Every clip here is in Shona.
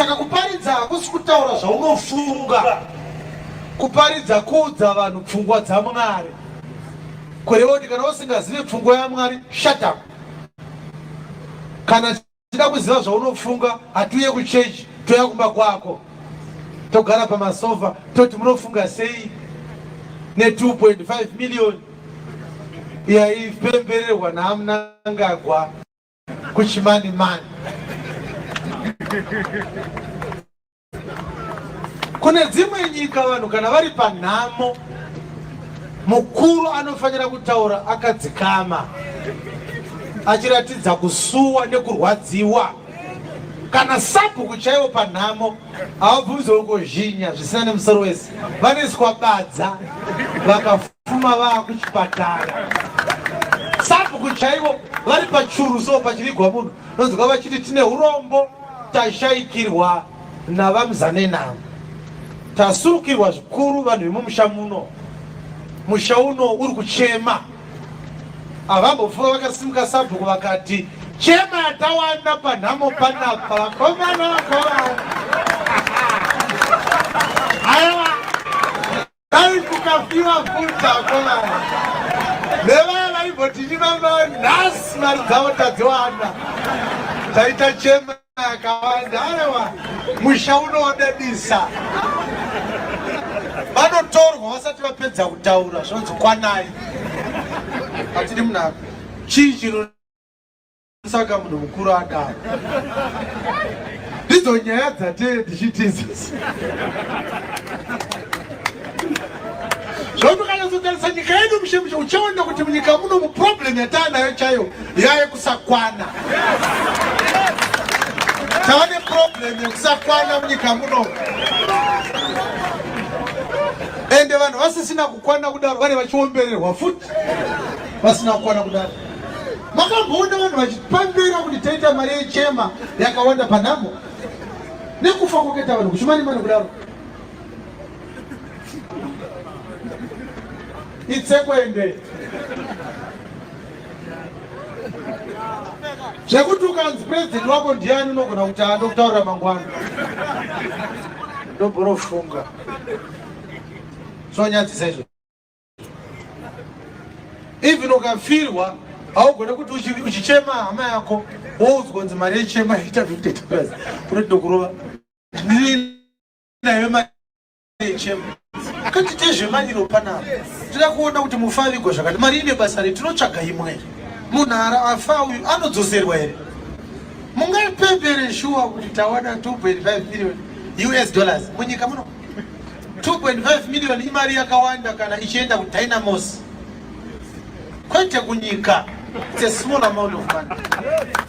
Saka kuparidza hakusi kutaura zvaunofunga. Kuparidza kuudza vanhu pfungwa dzaMwari. Kureva kuti kana usingazive pfungwa yaMwari, shut up. Kana tichida kuziva zvaunofunga, hatiuye kuchechi, touya kumba kwako. Togara pamasofa, toti munofunga sei ne 2.5 million yaipembererwa naMnangagwa kuchimani mani. Kune dzimwe nyika vanhu kana vari panhamo, mukuru anofanira kutaura akadzikama achiratidza kusuwa nekurwadziwa. Kana sabhuku chaiwo panhamo havabvumidzwe kungozhinya zvisina nemusoro wese, vanoiswa badza vakafuma vaakuchipatara. Sabhuku chaivo vari pachuru so pachivigwa munhu nonzwa vachiti tine urombo tashaikirwa naVaMzanenhamo. Tasurukirwa zvikuru vanhu vemumusha muno. Musha uno uri kuchema. Havambofuva vakasimuka sabhuku vakati chema yatawana panhamo panapa vakomana vakomana. Aiwa dai kukafiwa futi akomana. Nevaya vaimbotinyima mari nhasi mari dzavo tadziwana. Taita chema yakawanda aiwa musha unoodadisa. Vanotorwa vasati vapedza kutaura zvinonzi kwanai. Hatidi munhu chii chino Saka munhu mukuru adaro. Ndidzo nyaya dzatee tichiti idzodzi. Zvokuti ukanyatsotarisa nyika yedu mushe mushe uchaona kuti munyika muno muproblem yataanayo chaiyo yaye kusakwana. Tava neproblem yekusakwana munyika muno. Ende vanhu vasisina kukwana kudaro vane vachiombererwa futi vasina kukwana kudaro. Makamboona vanhu vachipambira kuti taita mari yechema yakawanda panhamo nekufa kwakaita vanhu kuchimanimani kudaro? Itsekwende zvekuti ukanzi president wako ndiani unogona kuti andokutaurira mangwana ndobhorofunga zvonyadzisa izvo. Even ukafirwa haugone kuti uchichema hama yako woudzwa kunzi mari yechema ita 50 dollars unoti ndokurova nayo mari yechema. Katite zvemariro panapa tinoda kuona kuti mufa avigwa zvakati mari ine basa rei tinotsvaga imwe munhu afa uyu anodzoserwa here mungapembere shuwa kuti tawana 2.5 million us dollars munyika muno 2.5 million imari yakawanda kana ichienda kuDynamos kwete kunyika. It's a small amount of money.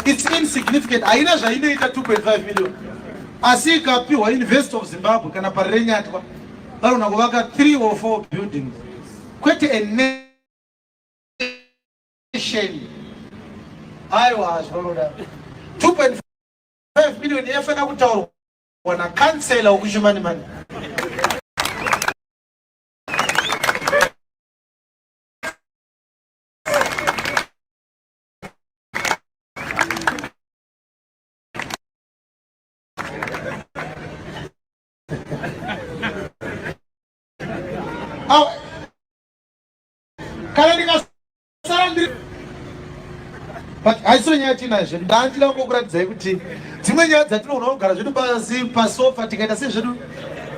It's insignificant. Haina zvainoita 2.5 million. Asi ikapiwa University of Zimbabwe kana Parirenyatwa vanogona kuvaka 3 or 4 buildings kwete a nation. Aiwa zvinoda 2.5 million yafanira kutaurwa wana kansela wekuchimanimani. Kana ndikasara ndiri but haisiyo nyaya yatinayo zvedu. Ndandida kungokuratidzai kuti dzimwe nyaya dzatinogona kugara zvedu pasi pasofa tikaita sezvedu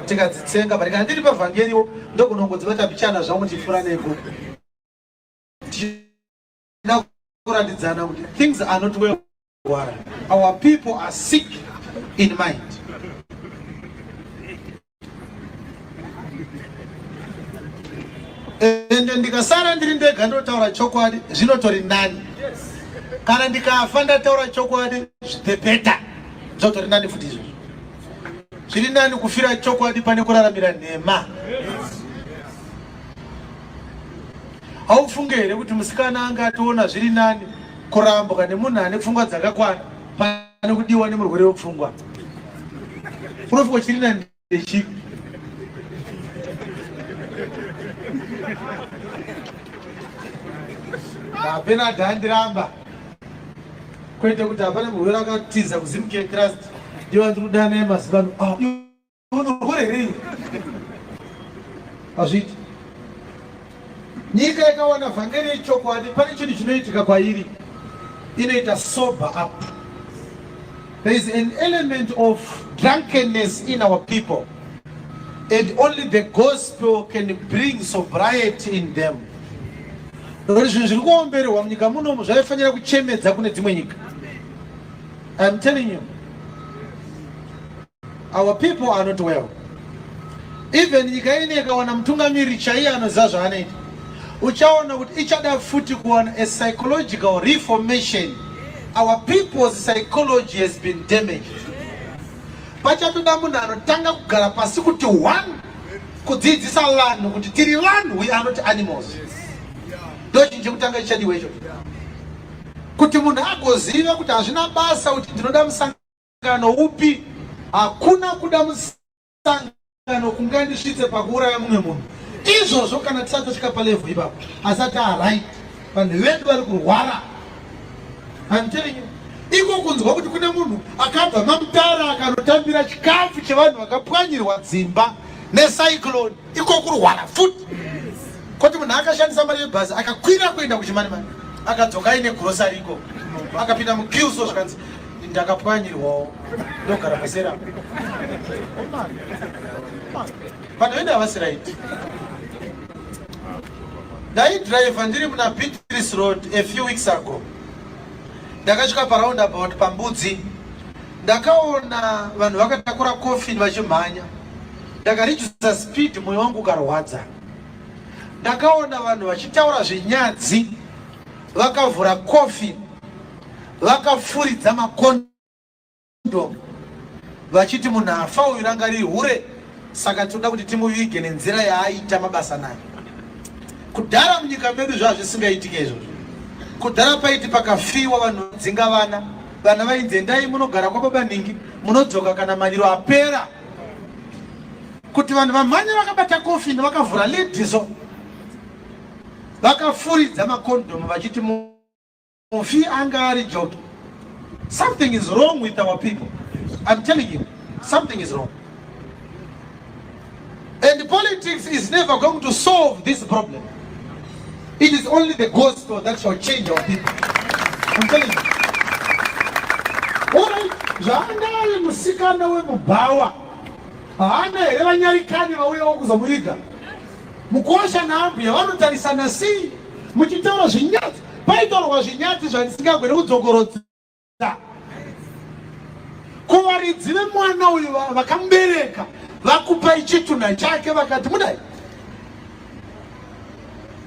tikadzitsenga, but kana ndiri pavhangeriwo ndogona kungodzibata bichana zvangu tichipfuura neko tichida kuratidzana kuti things are not well. Our people are sick in mind. Ende ndikasara ndiri ndega ndotaura chokwadi zvinotori nani. Kana ndikafa ndataura chokwadi the better. Zvotori nani futi izvozvo. Zviri nani kufira chokwadi pane kuraramira nhema. Haufunge here kuti musikana anga atoona zviri nani kurambwa nemunhu ane pfungwa dzakakwana pane kudiwa nemurwere wepfungwa? Unofunga chiri nani ndechipi? Hapena dhandiramba kwete kuti hapana murwere akatiza kuZimcare Trust. Ndivo vandiri kudana naye mazuva ano. Ah, unorwara here iwe? Hazviiti. Nyika ikawana vhangeri yechokwadi, pane chinhu chinoitika kwairi, inoita sober up. There is an element of drunkenness in our people and only the gospel can bring sobriety in them. Nokuti zvinhu zviri kuombererwa munyika munomu zvaifanira kuchemedza kune dzimwe nyika. I'm telling you. Our people are not well. Even nyika ine ikawana mutungamiri chaiye anoziva zvaanoita, uchaona kuti ichada futi kuwana a psychological reformation. Our people's psychology has been damaged. Pachatoda munhu anotanga kugara pasi kuti one kudzidzisa vanhu kuti tiri vanhu, we are not animals. Ndochinhu chekutanga chichadiwa ichocho, kuti munhu agoziva kuti hazvina basa kuti ndinoda musangano upi, hakuna kuda musangano kungandisvitse pakuuraya mumwe munhu. Izvozvo kana tisati tasvika palevel ipapo, asati aright. Vanhu vedu vari kurwara. I'm telling you. Iko kunzwa kuti kune munhu akabva maMutare akanotambira chikafu chevanhu vakapwanyirwa dzimba necyclone, iko kurwara futi. Koti munhu akashandisa mari yebhazi akakwira kuenda kuChimanimani, akadzoka aine grocery iko, akapinda muqueue, so zvikanzi ndakapwanyirwawo, ndogara pasera. Vanhu vedu havasi right. Ndaidriver ndiri muna Beatrice Road a few weeks ago. Ndakasvika paroundabout paMbudzi, ndakaona vanhu vakatakura coffin vachimhanya. Ndakaredusa speed, mwoyo wangu ukarwadza. Ndakaona vanhu vachitaura zvinyadzi, vakavhura coffin, vakafuridza makondomu, vachiti munhu afa uyu ranga riri hure, saka tinoda kuti timuvige nenzira yaaita mabasa nayo. Kudhara munyika medu zvava zvisingaitike izvozvo. Kudhara paiti pakafiwa vanhu vadzinga vana, vana vainzi endai munogara kwababa nhingi, munodzoka kana mariro apera. Kuti vanhu vamhanya vakabata coffin, vakavhura lid so, vakafuridza makondomu, vachiti mufi anga ari joki. Something is wrong with our people. I'm telling you, something is wrong. And politics is never going to solve this problem. It is only the gospel that shall change our people. I'm telling you. Alright, zvaanga ari musikana wemubhawa, haana here vanyarikani vauyawo kuzomuviga? Mukosha naambuya vanotarisana sei muchitaura zvinyadzi? Paitaurwa zvinyadzi zvandisingagone kudzokorodza. Kuvaridzi vemwana uyu vakamubereka, vakupai chitunha chake, vakati mudai.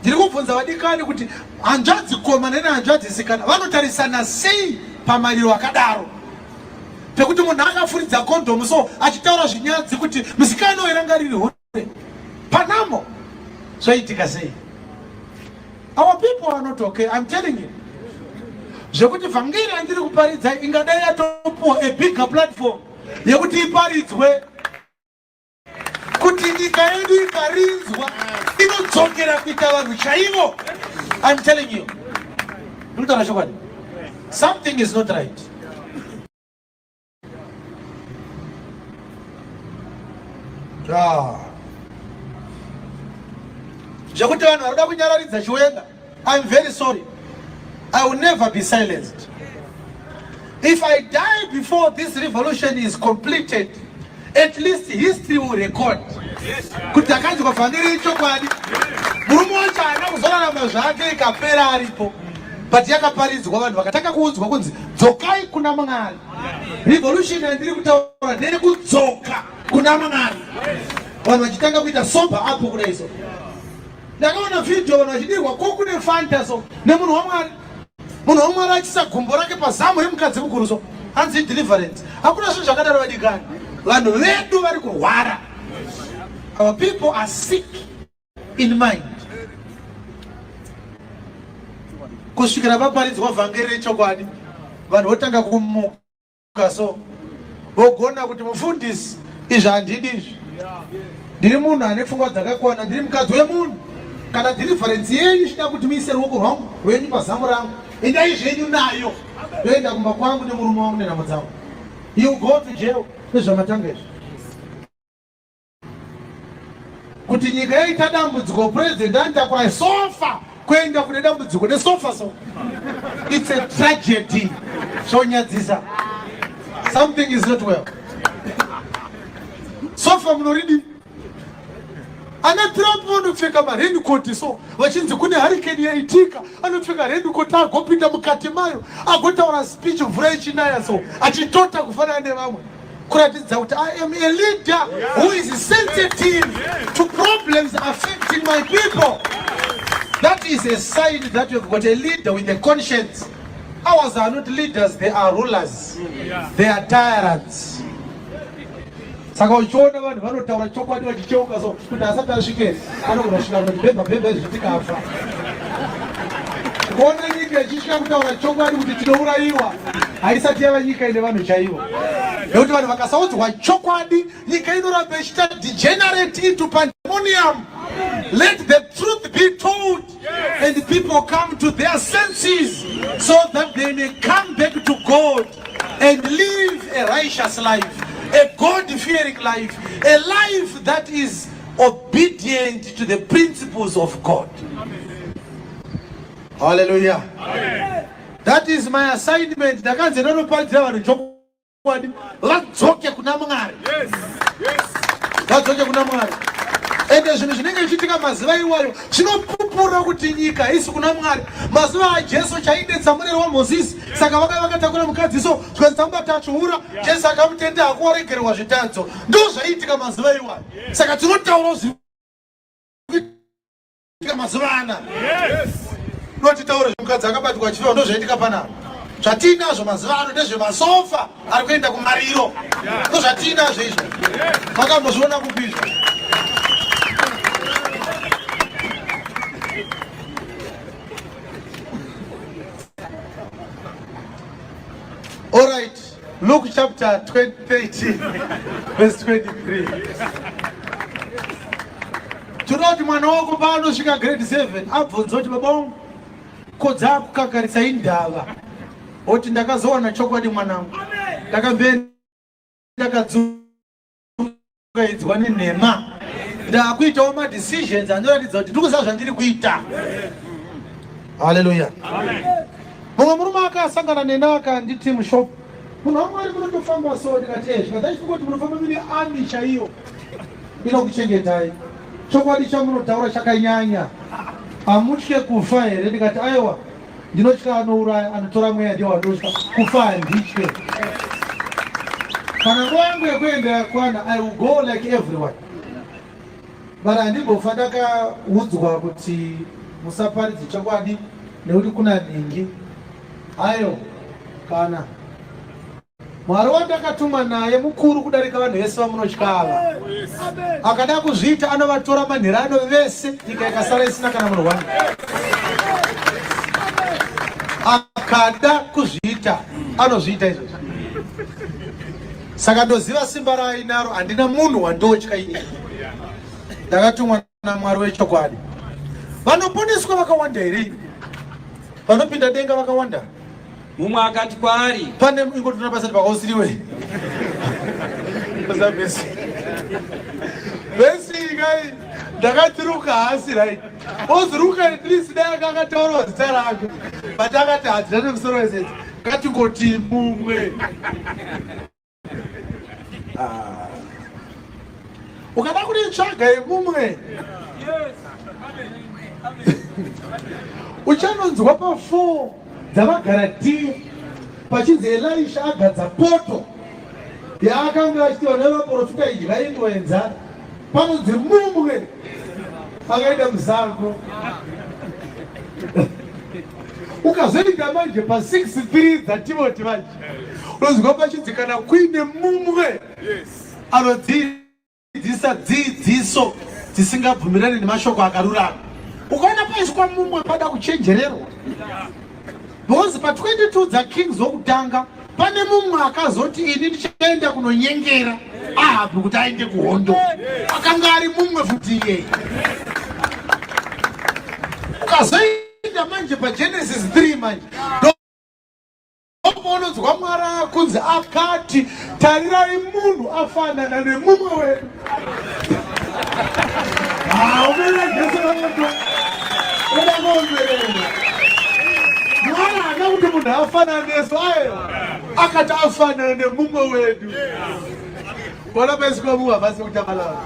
Ndiri kubvunza vadikani kuti hanzvadzi komana nehanzvadzi sikana vanotarisana sei pamariro akadaro, pekuti munhu akafuridza kondomu so achitaura zvinyadzi kuti musikana uyu ranga riri hure panamo? Zvaitika sei? Our people are not okay, I'm telling you. Zvekuti vhangeri yandiri kuparidza ingadai yatopuwa a bigger platform yekuti iparidzwe, kuti nyika yedu ikarinzwa inodzokera kuita vanhu chaivo. I'm telling you, ndikutaura chokwadi, something is not right. Ah. Zvekuti vanhu varoda kunyararidza Chiwenga, I'm very sorry, I will never be silenced. If I die before this revolution is completed, at least history will record kuti akanzwa vhangeri yechokwadi. Murume wacho haana kuzorarama zvake ikapera aripo, but yakaparidzwa, vanhu vakatanga kuudzwa kunzi dzokai kuna Mwari. Revolution yandiri kutaura ndeyekudzoka kuna Mwari, vanhu vachitanga kuita sober apo kudai so. Ndakaona vhidhiyo vanhu vachidirwa Coke neFanta so nemunhu waMwari, munhu waMwari achisa gumbo rake pazamu remukadzi mukuru so, hanzi deliverance. Hakuna zvinhu zvakadaro vadikani. Vanhu vedu vari kurwara. Our people are sick in mind. Kusvikira vaparidzwa vhangeri rechokwadi, vanhu votanga kumuka so, vogona kuti mufundisi, izvi handidi izvi, ndiri munhu ane pfungwa dzakakwana, ndiri mukadzi wemunhu. Kana deliverance yenyu ichida kuti muise ruoko rwangu rwenyu pazamu rangu, endai zvenyu nayo, ndoenda kumba kwangu nemurume wangu nenhamo dzangu. You go to jail nezvamatanga izvi. Kuti nyika yaita dambudziko, president anotakura sofa kuenda kune dambudziko nesofa so. It's a tragedy. Zvonyadzisa. Something is not well. Sofa munoridi? Ana Trump vanopfeka marenukoti so vachinzi kune hurricane yaitika, anopfeka renukoti agopinda mukati mayo agotaura speech mvura ichinaya so achitota kufanana nevamwe kuratidza kuti I am a leader who is sensitive to problems affecting my people. That is a sign that you've got a leader with a conscience. Ours are not leaders, they are rulers. They are tyrants. Saka uchiona vanhu vanotaura chokwadi vachicheuka so kuti asati asvike anogona kusvika kuti bhebha bhebha izvi tikafa. Kuona nyika ichisvika kutaura chokwadi kuti tinourayiwa haisati yava nyika ine vanhu chaivo. Nekuti vanhu vakasaudzwa chokwadi nyika inoramba ichiita degenerate into pandemonium. Let the truth be told and people come to their senses so that they may come back to God and live a righteous life, a God-fearing life, a life that is obedient to the principles of God. Hallelujah. Amen. That is my assignment. Ndakanzi ndinoparidzira vanhu chokwadi vadzoke kuna Mwari. Yes. Yes. Vadzoke kuna Mwari. Ende zvinhu zvinenge zvichiitika mazuva iwayo zvinopupura kuti nyika haisi kuna Mwari. Mazuva aJesu chainetsa murero waMozisi, saka vakanga vakatakura mukadzi so zvikanzi tamubata achiura, Jesu akamutenda akuwaregererwa zvitadzo. Ndo zvaiitika mazuva iwayo. Saka tinotaura zviri kuitika mazuva ana. Notitaura zvemukadzi akabatwa achifiwa, ndo zvaiitika panapa. Zvatiinazvo mazuva ano ndezvemasofa ari kuenda kumariro, ndo zvatiinazvo izvo. Makambozviona kupi izvo? All right, Luke chapter 20, 13, verse 23. Tinoda kuti mwana wako paanosvika grade 7 abvunze kuti baba wangu ko dzakukakarisa indava, oti ndakazowana chokwadi mwanangu, ndakambe ndakadzungaidzwa nenhema, ndakuitawo madecisions anoratidza kuti ndiri kuziva zvandiri kuita. Haleluya. Mumwe murume akasangana neni akanditi mushop, munhu waMwari munotofamba so. Ndikati eh, zvikadza chifunga kuti munofamba mune army chaiyo inokuchengetai, chokwadi chamunotaura chakanyanya, hamutye kufa here? Ndikati aiwa, ndinotya anouraya, anotora mweya ndiye wandotya, kufa handitye. Kana nguva yangu yekuenda yakwana, I will go like everyone, but handimbofa ndakaudzwa kuti musaparidze chokwadi nekuti kuna nhingi. Ayo kana Mwari wandakatumwa naye mukuru kudarika vanhu vese vamunotya ava. Akada kuzviita anovatora manherano vese, nyika ikasara isina kana munhu wani. Akada kuzviita anozviita izvozvo. Saka ndoziva simba raainaro, handina munhu wandotya ini. Ndakatumwa naMwari wechokwadi. Vanoponeswa vakawanda here? Vanopinda denga vakawanda? Mumwe akati kwaari, pane ingotora pasati pakausiriwe vhesi vhesi kai ndakati ruka haasi right ozi ruka at least dai anga akataurawo zita rake, but akati hadzina nemusoro wese, ngatingoti mumwe. Ah. Ukada kunitsvaga yemumwe uchanonzwa pa4 dzavaGaratia pachinzi Elisha agadza poto yaakanga achiti vana vevaprofita idya inguva yenzara, panonzi mumwe akaenda musango. Ukazoenda manje pa 6:3 dzaTimoti manje unonzwa pachinzi kana kuine mumwe anodzidzisa dzidziso dzisingabvumirani nemashoko akarurama. Ukaona paiswa mumwe pada kuchenjererwa, because pa 22 dzaKings wokutanga pane mumwe akazoti ini ndichaenda kunonyengera Ahabhi kuti aende kuhondo, akanga ari mumwe futi iyeye. Ukazoenda manje paGenesis 3 manje Ndopaunonzwa Mwari akunzi akati tarirai munhu afanana nemumwe wedu. Haumene Jesu vato. Uda kuomberera. Mwari haana kuti munhu afanana nesu aiwa. Akati afanana nemumwe wedu. Bona paiswa mumwe havasi kutamba navo.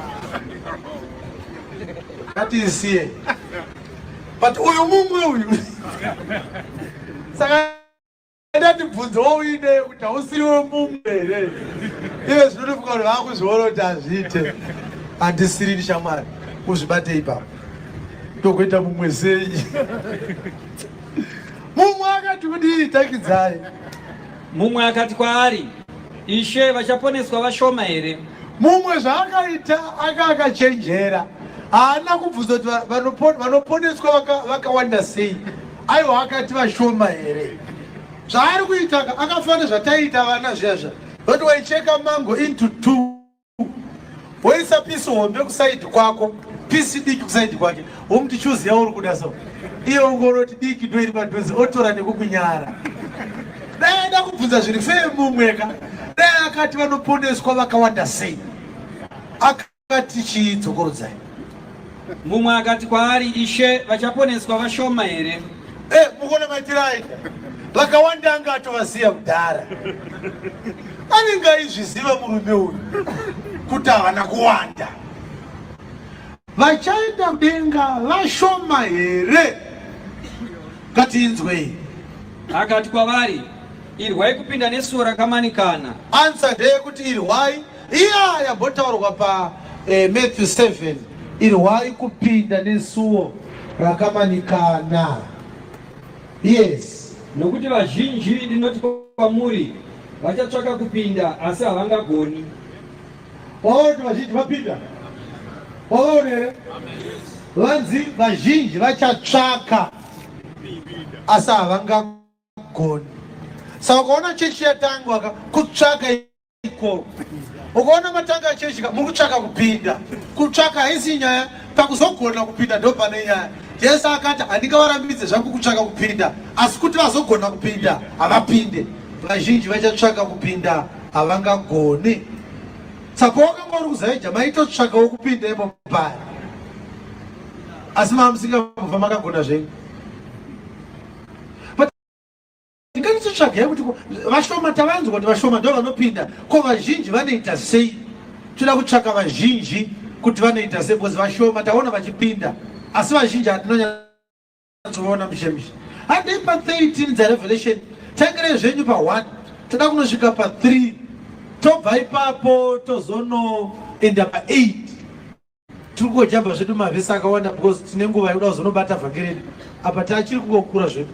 Ngatiisiye. But uyu mumwe uyu. Saka ndati bvunzo wauine kuti hausiriwo mumwe here? Iye zvinotofuka kuti vakuzviona kuti hazviite. Handisirini shamwari. Uzvibate ipapo. Ndokuita mumwe sei? Mumwe akati kudii tangidzai. Mumwe akati kwaari, Ishe, vachaponeswa vashoma here? Mumwe zvaakaita anga akachenjera, haana kubvunza kuti vanoponeswa vakawanda sei. Aiwa, akati vashoma here? Zvaari kuita akafanira zvataiita vana zviya zva vati waicheka mango into two woisa pisi hombe kusaidi kwako pisi diki kusaidi kwake womuti chuzi yauri kuda so iye ungonoti diki ndoiri padhuze otora nekukunyara dai aida kubvunza zviri fee mumweka dai akati vanoponeswa vakawanda sei akati chii dzokorodzai Mumwe akati kwaari, Ishe, vachaponeswa vashoma here? Eh, mukuona maitiro aita vakawanda anga atovasiya kudhara. Anenge aizviziva murume uyu kuti havana kuwanda. Vachaenda kudenga vashoma here? Ngatiinzwei. Akati kwavari, Irwai kupinda nesuo rakamanikana. Answer ndeyekuti irwai iya yambotaurwa pa eh, Matthew 7 irwai kupinda nesuo rakamanikana. Yes. Nokuti vazhinji ndinoti kwamuri vachatsvaka kupinda asi havangagoni. Waona kuti vazhinji vapinda? Waona here? Vanzi vazhinji vachatsvaka asi havangagoni. Saka ukaona chechi yatangwa ka kutsvaka ikoko. Ukaona matanga chechi ka muri kutsvaka kupinda. Kutsvaka haisi nyaya, pakuzogona kupinda ndo pane nyaya. Jesu akati handingavarambidze zvangu kutsvaka kupinda, asi kuti vazogona kupinda havapinde. Vazhinji vachatsvaka kupinda havangagoni. Saka wakanga uri kuzaija maitotsvakawo kupinda imo paya, asi maa musingambobva makagona zvenyu. But ngatitsvagai kuti vashoma tavanzwa kuti vashoma ndo vanopinda, ko vazhinji vanoita sei? Toda kutsvaka vazhinji kuti vanoita sei, because vashoma taona vachipinda, asi vazhinji hatinonyanya Tinoona mishe mishe. Handei pa 13 dzaRevelation. Tangirai zvenyu pa 1. Toda kunosvika pa 3. Tobva ipapo tozonoenda pa 8. Tiri kungojamba zvedu mavhesi akawanda because tine nguva yekuda kuzonobata vhangeri redu. Apa tachiri kungokura zvedu.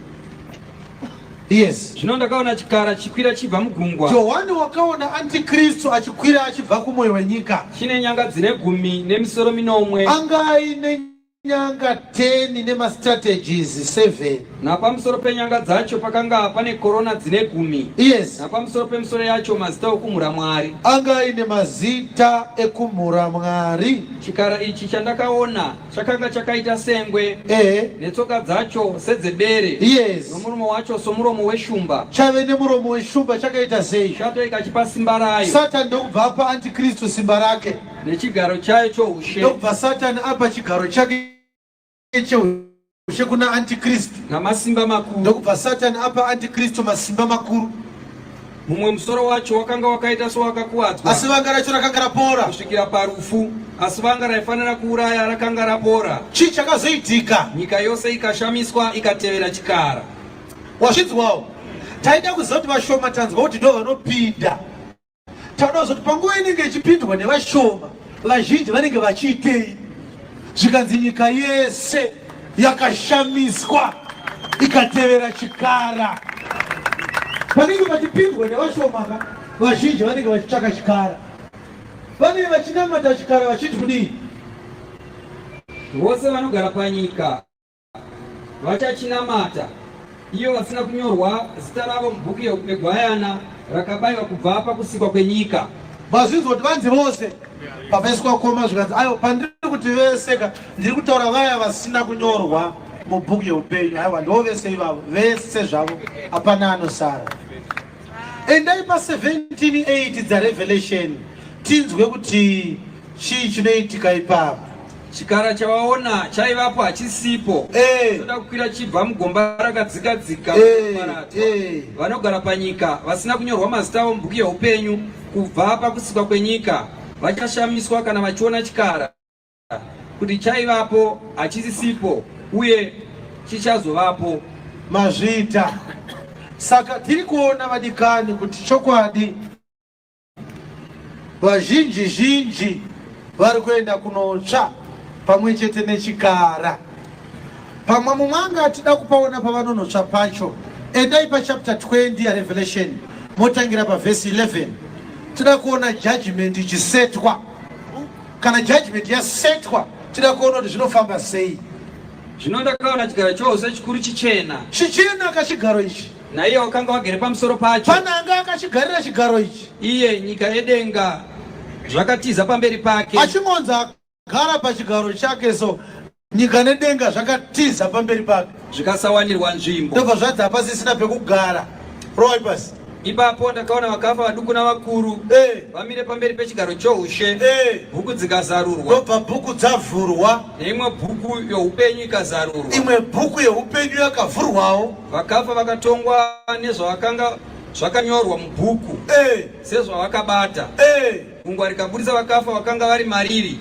Yes. Zvino ndakaona chikara chikwira chibva mugungwa. Johani wakaona antikristu achikwira achibva kumwoyo wenyika. Chine nyanga dzine gumi nemisoro minomwe. Anga aine Nyanga 10 nemastrategies 7. Napamusoro penyanga dzacho pakanga pane korona dzine gumi. Yes. Napamusoro pemisoro yacho mazita okumhura Mwari. Anga aine mazita ekumhura Mwari. Chikara ichi chandakaona chakanga chakaita sengwe. Eh. Netsoka dzacho sedzebere. Yes. Nomuromo wacho somuromo weshumba. Chave nemuromo weshumba chakaita sei? Shato ikachipa simba rayo. Satan ndokubva apa antikristu simba rake. Nechigaro chayo choushe. Ndokubva Satani apa chigaro chake cheushe kuna antikristu. Namasimba makuru. Ndokubva Satani apa antikristu masimba makuru. Mumwe musoro wacho wakanga wakaita sowakakuwadzwa. Asi vanga racho rakanga rapora. Kusvikira parufu. Asi vanga raifanira kuuraya rakanga rapora. Chii chakazoitika? Nyika yose ikashamiswa ikatevera chikara. Wazvinzwawo? Taida kuziva kuti vashoma tanzwa kuti ndo vanopinda. Tauda kuzoti panguva inenge ichipindwa nevashoma, vazhinji vanenge vachiitei? Zvikanzi nyika yese yakashamiswa ikatevera chikara. Panenge pachipindwa nevashoma ka, vazhinji vanenge vachitsvaka chikara, vanenge vachinamata chikara vachiti kudii? Vose vanogara panyika Vachachinamata, iyo vasina kunyorwa zita ravo mubhuku yeGwayana rakabayiwa kubva pakusikwa kwenyika. Mazvinzwa kuti vanzi vose pakaiswa koma zvikanzi ayo pandiri kuti vese ka ndiri kutaura vaya vasina kunyorwa mubhuku yeupenyu. Aiwa ndivo vese ivavo, vese zvavo, hapana anosara. Endai pa 17:8 dzaRevelation tinzwe kuti chii chinoitika ipapo. Chikara chawaona chaivapo hachisipo, Eh. choda kukwira chibva mugomba rakadzika-dzika Eh, kuparadzwa. eh. Vanogara panyika vasina kunyorwa mazita avo mubhuku yeupenyu kubva pakusikwa kwenyika vachashamiswa kana vachiona chikara kuti chaivapo hachisisipo uye chichazovapo. Mazviita. Saka tiri kuona vadikani kuti chokwadi vazhinji zhinji vari kuenda kunotsva pamwe chete nechikara. Pamwe mumwe anga atida kupaona pavanonotsva pacho, endai pachapter 20 yaRevelation motangira pavhesi 11. Tida kuona judgment ichisetwa. Kana judgment yasetwa, tida kuona kuti zvinofamba sei. Zvino ndakaona chigaro chose chikuru chichena. Chichena kachigaro ichi. Naiye wakanga wagere pamusoro pacho. Pane anga akachigarira chigaro ichi. Iye nyika yedenga zvakatiza pamberi pake. Achingonzi agara pachigaro chake so nyika nedenga zvakatiza pamberi pake. Zvikasawanirwa nzvimbo. Ndobva zvanzi hapasisina pekugara. Rowai pasi. Ipapo ndakaona vakafa vaduku navakuru Eh. vamire pamberi pechigaro choushe, Eh. bhuku dzikazarurwa, Ndobva bhuku dzavhurwa. neimwe bhuku youpenyu ikazarurwa. Imwe bhuku yeupenyu yakavhurwawo. Vakafa vakatongwa nezvavakanga zvakanyorwa mubhuku Eh. sezvavakabata. Eh. Gungwa rikabudisa vakafa vakanga vari mariri,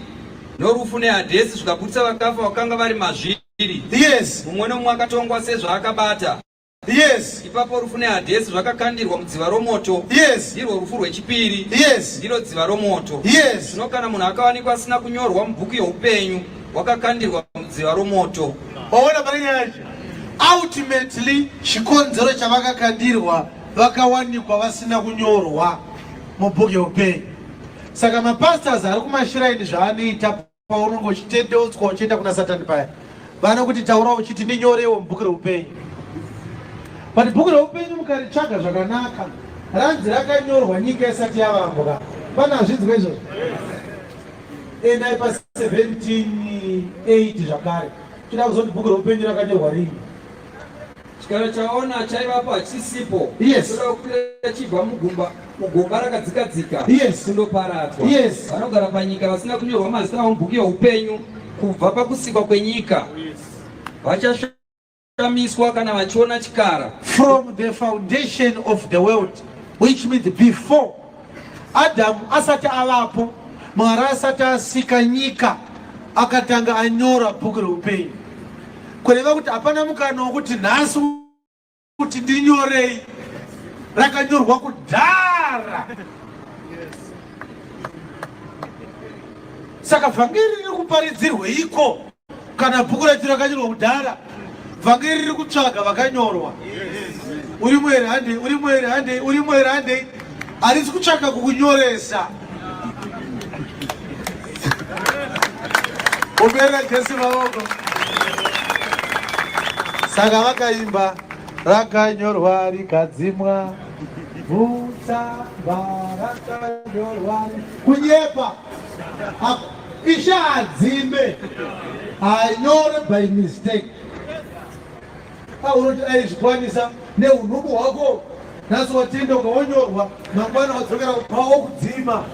norufu neHadhesi zvikabudisa vakafa vakanga vari mazviri. Yes. Mumwe nomumwe akatongwa sezvaakabata. Yes. Ipapo rufu neHadhesi zvakakandirwa mudziva romoto. Yes. Ndirwo rufu rwechipiri. Yes. Ndiro dziva romoto. Yes. Zvino kana munhu akawanikwa asina kunyorwa mubhuku youpenyu, wakakandirwa mudziva romoto. Waona pane nyaya yacho? Ultimately chikonzero chavakakandirwa vakawanikwa vasina kunyorwa mubhuku yeupenyu. Saka mapastors ari kumashiraini zvaanoita paunenge uchitendeutswa uchienda kuna Satani paya, vanokuti taura uchiti ndinyorewo mubhuku reupenyu. But bhuku reupenyu mukaritsvaga zvakanaka ranzi rakanyorwa nyika isati yavambwa. Pane hazvinzwa izvozvo? Endai pa 17:8 zvakare. Toda kuzoti bhuku reupenyu rakanyorwa rini? Chikara chaona chaivapo hachisipo. Yes. Toda kukwira chibva mugumba mugomba rakadzikadzika. Yes. Kundoparadzwa. Yes. Vanogara panyika vasina kunyorwa mazita avo mubhuku yeupenyu kubva pakusikwa kwenyika. Vachashamiswa kana vachiona chikara. From the foundation of the world, which means before Adam asati avapo, Mwari asati asika nyika, akatanga anyora bhuku reupenyu. Kureva kuti hapana mukana wokuti nhasi kuti ndinyorei, rakanyorwa kudhara. Saka vhangeri riri kuparidzirweiko kana bhuku racho rakanyorwa kudhara? Vhangeri riri kutsvaga vakanyorwa. Urimo here handei? Urimo here handei? Urimo here handei? Harisi kutsvaka kukunyoresa. Ombera Jesu maoko. Saka vakaimba rakanyorwa rikadzimwa mutsamba rakanyorwa kunyepa. Ishe hadzime hanyore by mistake. Unoti aizvikwanisa neunhubu hwako nhasi watenda ukaonyorwa mangwana wadzokera pawo kudzima.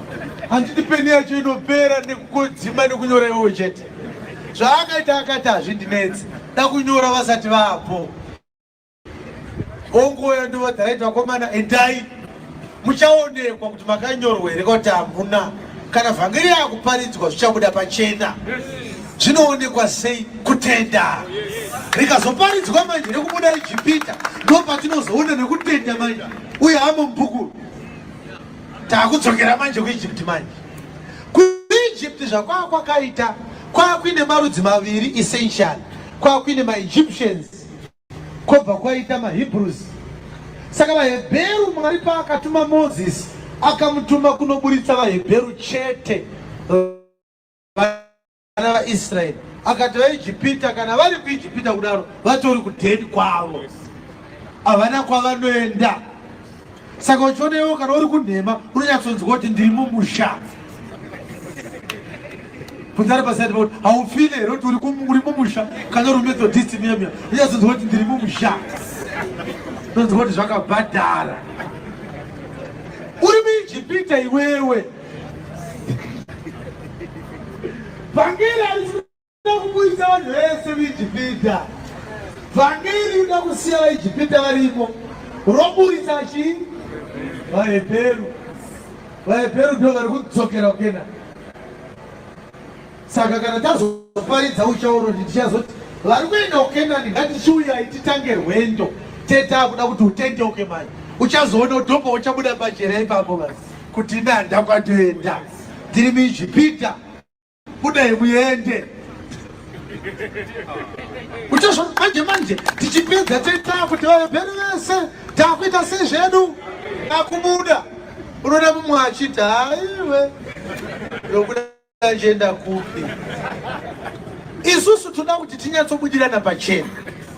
Handiti peni yacho inopera nekudzima nekunyora iwewe chete. Zvaakaita akati hazvindinetsi, da kunyora vasati vapo. Ongoya ndovadharaiti vakomana, endai muchaonekwa kuti makanyorwa here kuti hamuna. Kana vhangeri yakuparidzwa zvichabuda pachena. Zvinoonekwa sei? Kutenda. Rikazoparidzwa manje nekubuda Ijipita, ndopatinozoona nekutenda manje. Uye hamo mubhuku takudzokera manje kuIjipiti manje. KuIjipiti zvakwaa kwakaita kwaa kuine marudzi maviri essential, kwaa kuine maEgyptians kwobva kwaita maHebrews. Saka vaHebheru Mwari paakatuma Moses akamutuma kunoburitsa vaHebheru chete vana vaIsraeri, akati vaIjipita kana vari kuIjipita kudaro vatori kudheni kwavo, havana kwavanoenda. Saka uchiona iwe kana uri kunhema unonyatsonzwa kuti ndiri mumusha. Kunzara pasati pakuti haufile here kuti uri mumusha kana uri Methodist miya miya unyatsonzwa kuti ndiri mumusha, unonzwa kuti zvakabhadhara. muijipita iwewe. Vhangeri harisi kuda kuburitsa vanhu vese muIjipita. Vhangeri rinoda kusiya vaIjipita varimo, roburitsa chii? VaHebheru. VaHebheru ndo vari kudzokera kuKenani. Saka kana tazoparidza uchauro tichazoti vari kuenda kuKenani ngatichiuyai titange rwendo. Tete akuda kuti utendeuke manje. Uchazoona udhombo uchabuda pachena ipapo basi kuti ini handina kwatoenda. Ndiri muIjipita. Budai muende. Uchazvo manje manje tichipedza tete kuti vaHebheru vese takuita sezvedu. Akubuda. Unoda mumwe achiti haiwe. Ndokuda achienda kupi? Isusu toda kuti tinyatsobudirana pachena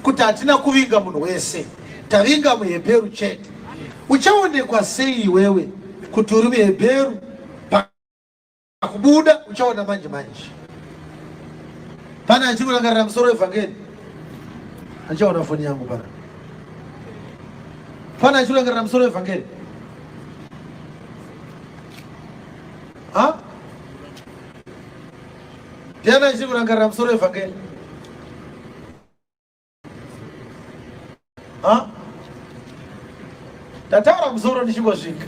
kuti hatina kuvinga munhu wese, tavinga muHebheru chete. Uchaonekwa sei iwewe kuti uri muHebheru? Pakubuda uchaona manje manje. Pane achiri kurangarira musoro wevhangeri? Andichaona foni yangu pana. Pane achiri kurangarira musoro wevhangeri? Ha? Ndiani achiri kurangarira musoro wevhangeri? Ha? Ndataura musoro ndichingosvika.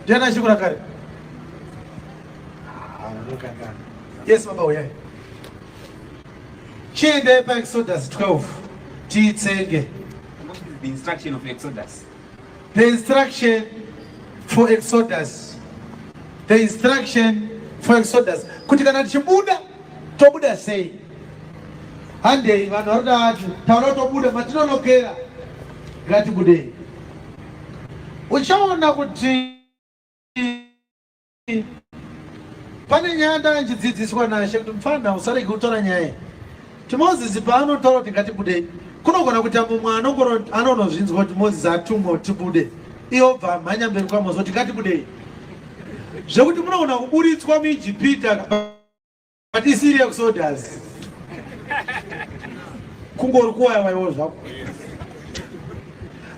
Ndiani achiri kurangarira? Ah, yes, baba uyai. Chiendai paExodus 12 tiitsenge. The instruction of Exodus. The instruction for Exodus. The instruction for Exodus. Kuti kana tichibuda tobuda sei? Handei vanhu vari kuda vati taura tobuda matinonokera ngatibudei. Uchaona kuti Pane nyaya ndanga ndichidzidziswa naShe kuti mfana usarege kutaura nyaya iyi. Kuti Moses paanotaura kuti ngatibudei, kunogona kuita mumwe anonozvinzwa kuti Moses atumwa kuti tibude. Iye obva amhanya mberi kwaMoses kuti ngatibudei. Zvekuti munogona kuburitswa muIjipita But isiri Exodus. Kungori kuwaya zvako.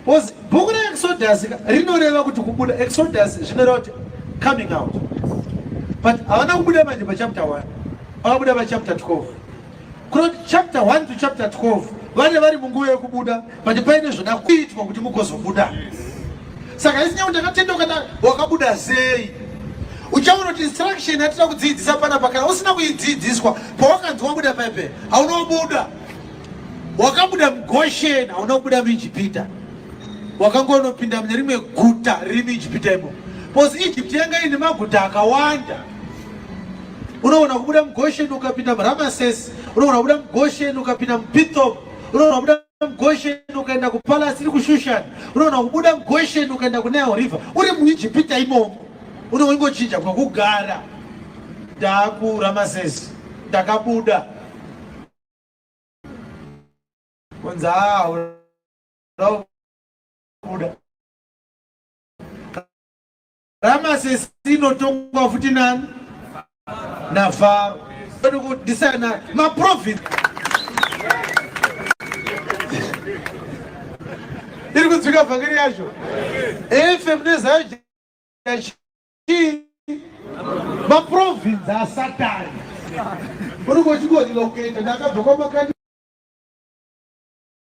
Because bhuku raExodus rinoreva kuti kubuda. Exodus zvinoreva kuti coming out. But havana kubuda manje pachapter 1. Vakabuda pachapter 12. Kunoti chapter 1 to chapter 12 vane vari munguva yekubuda but paine zvoda kuitwa kuti mugozobuda. Saka isi nyange ndakatendeuka wakabuda sei? Uchaona kuti instruction yatinoda kudziidzisa panapa kana usina kuidziidziswa pawakanzi wabuda paipe hauna kubuda. Wakabuda muGoshen hauna kubuda muIjipita. Wakangonopinda mune rimwe guta riri muIjipita imo. Because Egypt yanga ine maguta akawanda. Unoona kubuda muGoshen ukapinda muRamases, unoona kubuda muGoshen ukapinda muPithom, unoona kubuda muGoshen ukaenda kupalasi iri kuShushan, unoona kubuda muGoshen ukaenda kuNile River, uri muIjipita imomo unongochinja kwekugara. NdakuRamases ndakabuda kunzi haa unobuda Ramasesi inotongwa futi nani? NaFaro. Ndisana maprovince iri kunzwika vhangeri yacho. AFM neZayo chii? Maprovince aSatani. Unenge uchingorelocate ndakabva kwamakati.